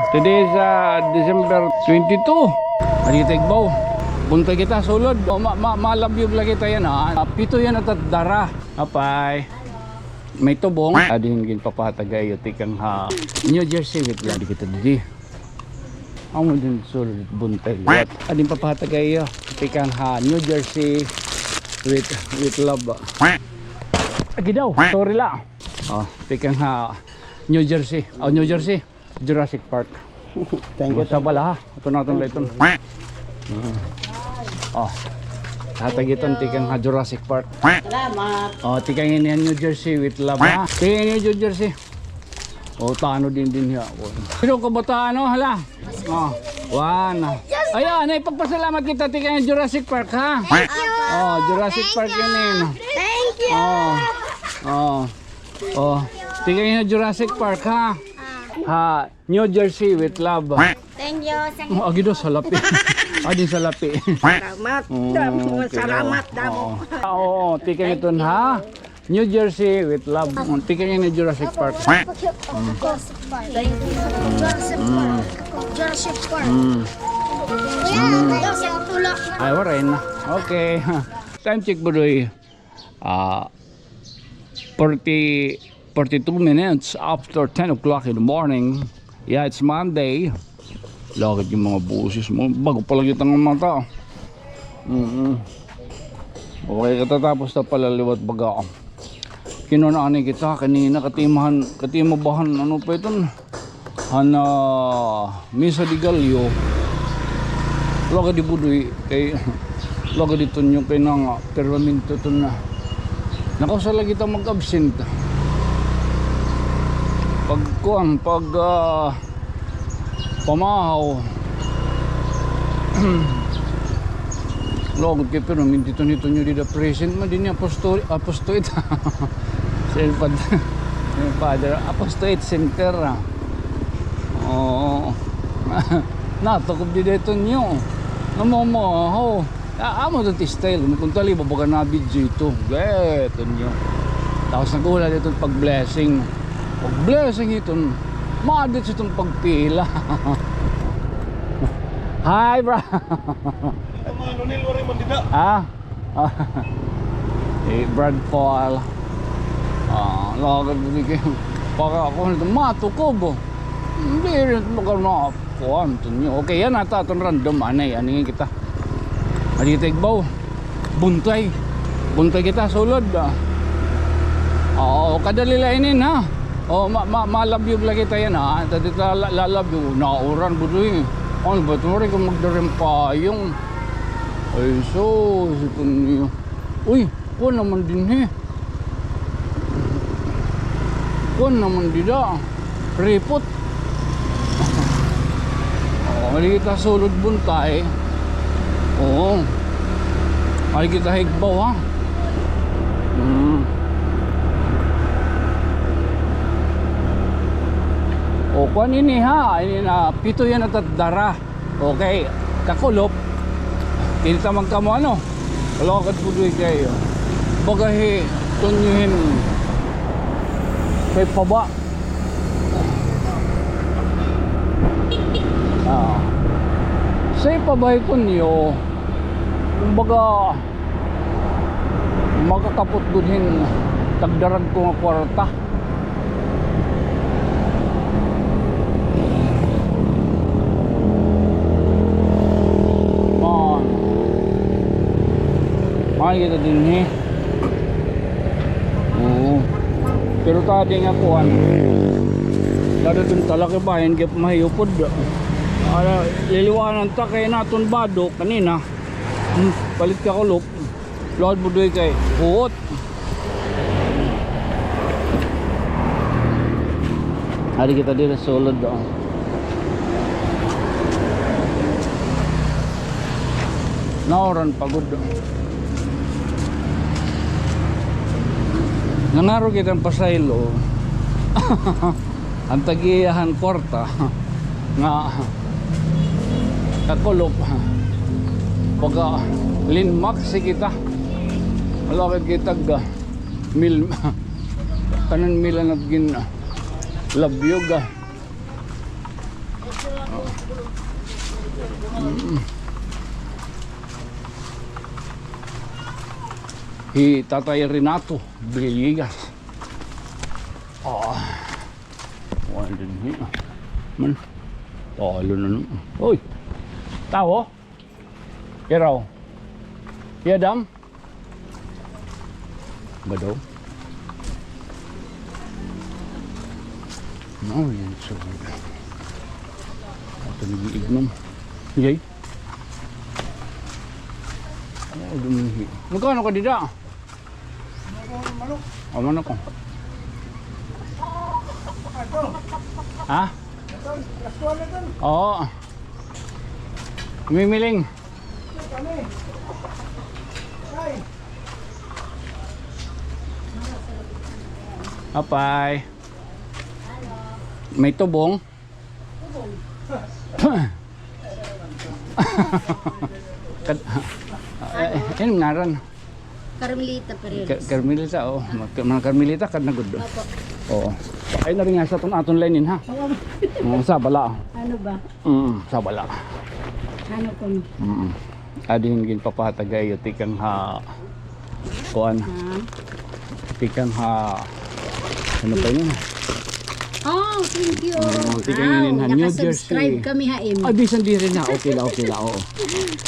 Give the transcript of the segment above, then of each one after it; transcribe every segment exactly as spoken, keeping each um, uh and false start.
Today is, ah, December twenty-two. Adi ta igbaw. Buntay kita, sulod. O, ma-, ma-, malabyog la kita yana, ah. Ah, pito yana ta dara. Apay. May tubong. Adi hin ginpapahatag ha iyo tikang ha New Jersey, wait la. Adi kita didi. Amo didi sulod, buntay liwat. Adi papahatag ha iyo tikang ha New Jersey with, with love. Agi daw, sorry la. O, tikang ha New Jersey. O, New Jersey. Jurassic Park. Thank you. Sa bala, ha? Ito natin la iton. Mm. O. Hatag iton tikang ha Jurassic Park. Salamat. O, tikang ini New Jersey with love, ha? Tikang ini New Jersey. O, tano din din hiya. O. Pero kabataan, o, hala. O, one. Ayan, ay pagpasalamat kita tikang Jurassic Park, ha? Thank you. O, Jurassic Park ini. Thank you. O. O. O. Tikang ini Jurassic Park, ha? Ha New Jersey with love. Thank you. Thank you. O, agi daw salapi. Adi salapi. Salamat. O, damo, okay, salamat, damo. O, tikang iton, ha? New Jersey with love. Mm, tikang ini Jurassic Park. Jurassic Park. Jurassic Park. Jurassic Park. Mm. Ay, waray na. Okay. Time check, Budoy. Ah, forty, forty-two minutes after ten o'clock in the morning. Yeah, it's Monday. Lakad yung mga boses mo. Bago pa lagi tang mata. Mm-mm. Okay, katatapos na pala liwat baga. Kinunaan kita kanina, katimahan, katimabahan, ano pa iton? Han, ah, Mesa de Gallo. Lagad di Budoy kay, lagad di Tonyo kay nang, ah, permanente iton na. Nakausa la kita mag-absent. Pag kuan, pag, ah, pamahaw. Lagad kay permanente iton ni Tonyo dida present man dinhi apostol, apostolate. Sir Pad-, Father, Apostolate Center, ah. Oo. Natukob di dito niyo. Namamahaw. Ah, amo to ti style. Kung tali, babaga na video ito. Dito niyo. Tapos nag-ula dito pag-blessing. Pag-blessing ito. Madit sa itong pagpila. Hi, bro. Ito mga nunil, wari man dida. Ah? Eh, Brad Paul. Ah, lagad mo di kayo. Baka ako nito matukob. Hindi rin baka na kuan to niyo. Okay, yana ta aton random anay, anay kita. Adi kita igbaw. Buntay. Buntay kita, sulod, ah. Oo, kadali la inin, ha? O, ma-, ma-, malabyog la kita yana, ha? Dadi ta la-, lalabyog. Nauran, Budoy. Ano ba ito? Wari ko magdaring payong. Ay, sus, ito niyo. Uy, kuan naman dinhi. Kuan naman dida. Ripot. O, adi kita sulod buntay. Oo. Adi kita higbaw, ha? Hmm. O, kuan ini, ha? Ini na, pito yana ta dara. Okay, kakulop. Kinita man kamo, ano? Kalakad ko doy kay, baga hi Tonyo hin kay paba. Ah. Say paba hi Tonyo. Kumbaga, makakapot gud hin tagdarag ko nga kwarta. Man. Mahal kita dinhi. Oo. Pero tadi nga kuan. Lalo dun talaki ba, hindi mahiupod. Ala, liliwanan ta kay naton bado kanina. Hmm, palit ka kulop. Lord Budoy kay huot. Ari kita diri sulod, o. Nauran pa gud. Nanaro kita pasaylo. An tag-iyahan kwarta nga kakulop, baga linmaksi kita. Wala kay kita ga mil, kanan mil an gin, Love you, ga. Mm. Hi Tatay Renato Villegas. Ah. Wala din hi. Man. Talo na nun. Oy. Tawo? Kiraw. Iya, dam? Ba daw? No, yan, so. Ato nag-iignom. Yay. Oh, dumihi. Magkano ka dida? Manok. O, manok ko. Ha? Oo. Mimiling. Apay. May tubong. Kad-, eh, eh, ngaran. Carmelita Perez. Ka-, Carmelita, oh. Mga, mga Carmelita, kad na gud. Opo. Oo. Ay, naringa sa aton, aton lainin, ha? Oo. Oo, sa bala. Ano ba? Mm, sa bala. Ano po? Mm. Adi hin ginpapahatag ha iyo tikang ha kuan. Ha? Tikang ha, ano pa yun? Oh, thank you. Oh, tikang yun, ha, New Jersey. Nakasubscribe kami ha imo. Ah, bisan diri na. Okay la, okay la, oo.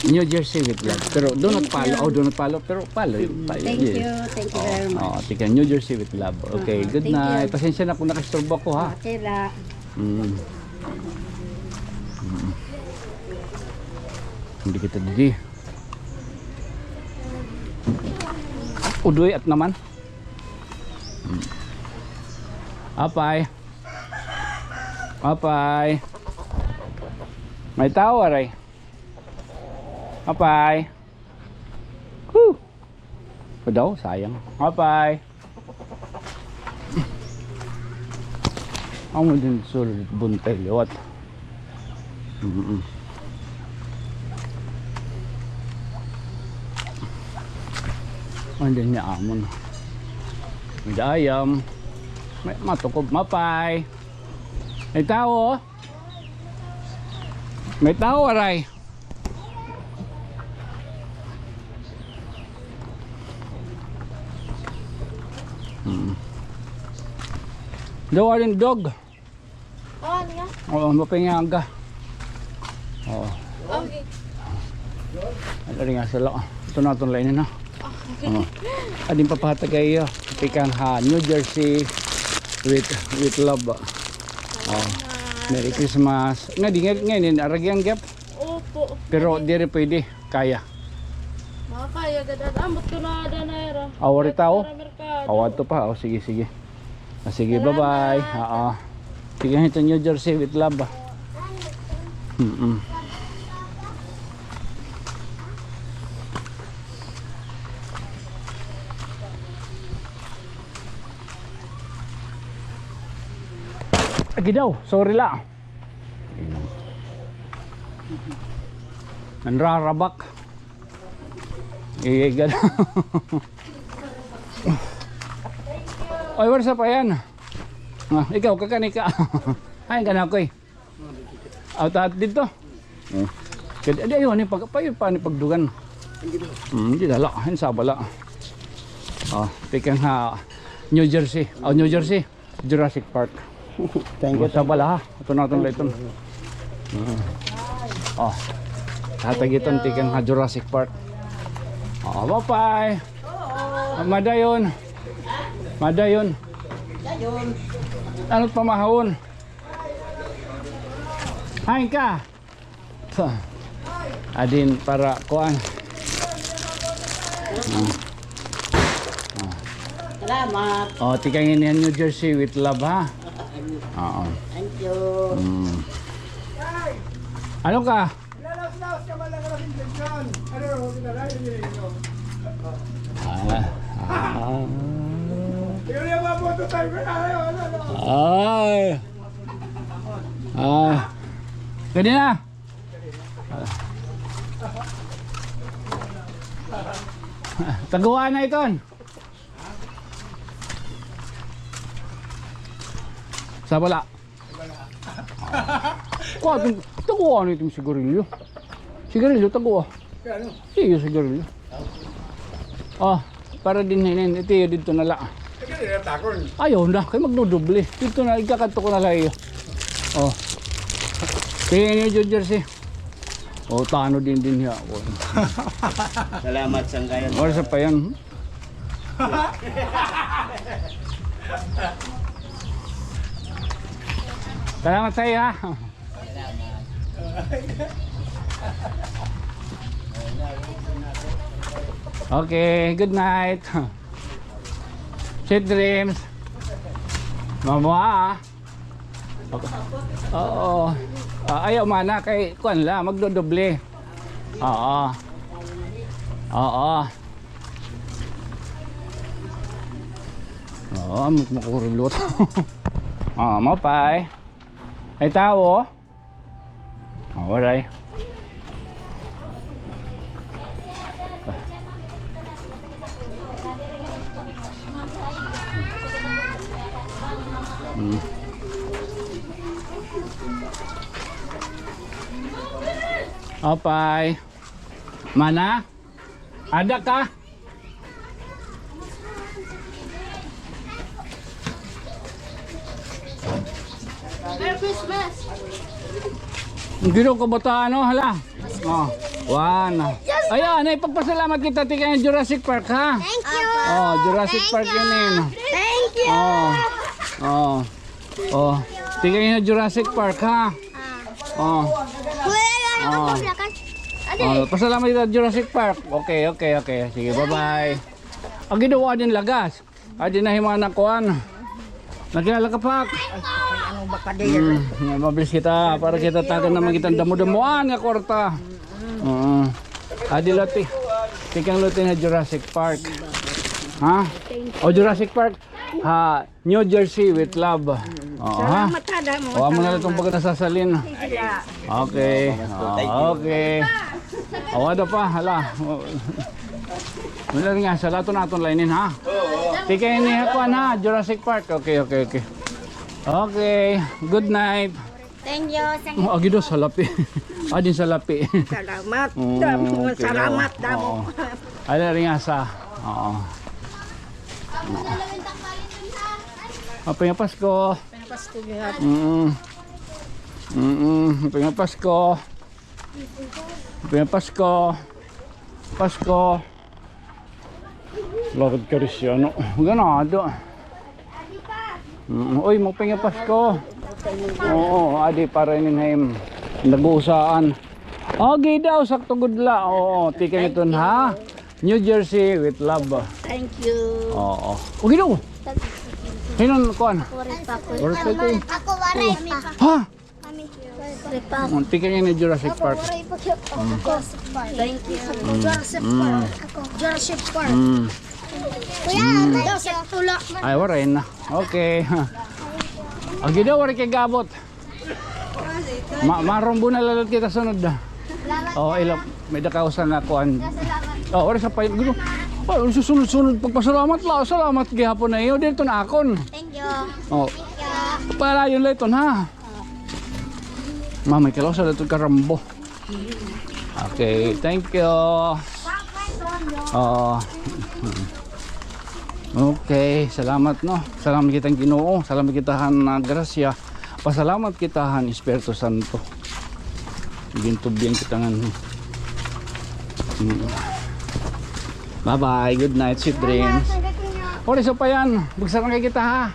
New Jersey with love. Pero do not follow. Oh, do not follow. Pero follow. Thank you. Thank you very much. Oh, tikang New Jersey with love. Okay, good night. Pasensya na kung nakasturbo ako, ha. Okay la. Mm. Mm. Hindi kita didi. Udoy at naman. Mm. Apay. Apay. May tao, aray. Apay. Whew. Padaw, sayang. Apay. Amo din sulod buntay liwat. Mm-mm. Amo din niya amon. May ayam. May matukob, mapay. May tao. May tao, aray. Hmm. Daw, arin dog. Oh, ano nga? Oo, mapingaga. Oo. Okay. Ano rin nga sila? Ito na, itong line na. Okay. Oo. Adin papahatag kayo. Tikang ha New Jersey with, with love. Oh. Merry Christmas. Nga, di nga, nga, ini, aragi ang gap. Opo. Pero diri pwede. Kaya. Makakaya gad. Ambot ko na ada na ira. Awari tao. Para merkado. Aw, ato pa. Oh, sige, sige. Ah, sige, bye-bye. Salamat. Oo. Sige, ito New Jersey with love. Mm-mm. Agi daw, sorry la. Nanrarabak. Iigan. Oy, what's up, ayan? Ah, ikaw, kakani ka. Ay, ka na ako eh. Aw, taat dito. Oh. Kaya, di, ayaw, ano yung pag-, pa, pa, ano yung pagdugan? Hmm, hindi dala. Ayun, sa bala. Oh, tikang ha, New Jersey. Oh, New Jersey. Jurassic Park. Thank you. Basta bala, ha? Ito na itong lighton. Mm. Oh. Hatag iton tikang ha Jurassic Park. Oh, bye-bye. Madayon. Madayon. Ano pamahawon? Hain ka? Adin para kuan. Ah. Ah. Salamat. Oh, tikang ini New Jersey with love, ha? Oo. Thank you. Mm. Ano ka? Ah. Ah. Ay. Ah. Pwede na. Taguan na iton. Sa bala. Kuha, tagua ano iton sigarilyo. Sigarilyo, tagua. Iyo, sigarilyo. Ah, para dinhi inin, ito iyo didto na la. Ayaw na, kay magdudoble. Didto na, ikakadto ko na la iyo. Oh. Kaya niyo, Jud Jersey. Oh, tano din din hiya. Oh. Salamat, Sangkayan. Wala sa pa yan. Salamat sa iyo, ha? Okay, good night. Sweet dreams. Mamuha, ha? Oo. Ah, ayaw mana kay kuan la, magdodoble. Oo. Oo. Oo, amo it makurulot. Ah, maupay. Ay, tawo. Oh, waray. Hmm. Maupay. Mana? Ada ka? Merry Christmas! Ang ginaw kabataan, no? Hala. Oh, one. Ayan, ay pagpasalamat kita tikang Jurassic Park, ha? Thank you. Oh, Jurassic Park yun, eh. Thank you. Oh. Oh. Oh. Tikang Jurassic Park, ha? Oh. Kuya, ano po, lakas? Ano eh? Oh, pasalamat kita Jurassic Park. Okay, okay, okay. Sige, bye-bye. Agi daw, adi na lagas. Adi na himana kuan. Nakilala ka, Pak? Ay, ano ba ka, dear? Hmm, mabilis kita. Para kita tagan naman kita damo-damoan nga kwarta. Oo. Adi la ti. Tikang la ti nga Jurassic Park. Ha? O, Jurassic Park. Ha, New Jersey with love. Oo, ha? Salamat, ha, damo. O, amo na la itong pagkanasasalin. Sige, ha. Okay. Ah, okay. O, ada pa, hala. O. Wala rin nga, sa lato naton la inin, ha? Tikang ini, ha, kuan, ha? Jurassic Park. Okay, okay, okay. Okay. Good night. Thank you. Thank you. Oh, agi daw, salapi. Adi, salapi. Salamat. Mm, damo, okay, salamat, damo. Oo. Ada rin nga sa, oo. Happy nga Pasko. Happy nga Pasko, gihap. Mm. Mm, happy nga Pasko. Happy nga Pasko. Pasko. Lakad Kristiano. Ganado. Mm, uy, maupay nga Pasko. Oo, adi para inin ha im nag-uusaan. Okay daw, sakto gud la. Oo, tikang iton ha. New Jersey with love. Thank you. Oo. Okay daw. Hinon kuan. Ako rin pa po. Ako waray pa. Ha? Kami. Tikang ini Jurassic Park. Thank you. Jurassic Park. Jurassic Park. Mm. Kuya, thank you. Ay, waray na. Okay. Agi daw, waray kay gabot. Ma marumbo na la kita sunod. Oh, ila, may-ada ka usa nga kuan. Oh, waray sa pay-, gulo. Oh, susunod-sunod pagpasalamat la. Salamat gihapon na iyo. Dito na akon. Thank you. Oh. Thank you. Palayon la iton, ha? Mamay, kalaw sa dito karambo. Okay, thank you. Oo. Okay, salamat, no. Salamat kita han Ginoo, salamat kita han, ah, grasya. Pasalamat kita han Espiritu Santo. Gintubyan kita ngan. Mm. Bye-bye, good night, sweet dreams. Uli sa pa yan, magsarangay kita, ha.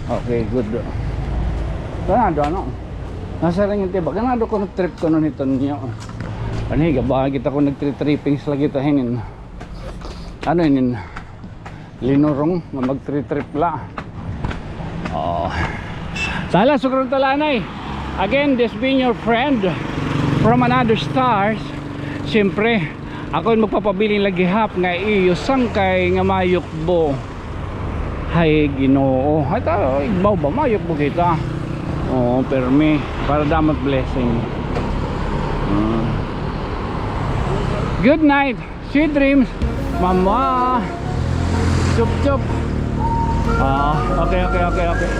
Okay, good. Ganado, ano? Nasa rin yung tiba. Ganado ko nag-trip ko nun ito niyo. Ano, higa ba kita ko nag-tri-trippings la kita hinin. Ano hinin? Linurong nga mag-tri-trip la. Oh. Tala, sukron talanay. Again, this being your friend from another stars. Siyempre, ako in magpapabilin la gihap nga iyo sangkay nga mayukbo. Hay Ginoo. Hay ta, igbaw ba? Mayukbo kita. Oo, permi. Para damat blessing. Mm. Good night. Sweet dreams. Mama. Chup, chup. Ah, okay, okay, okay, okay.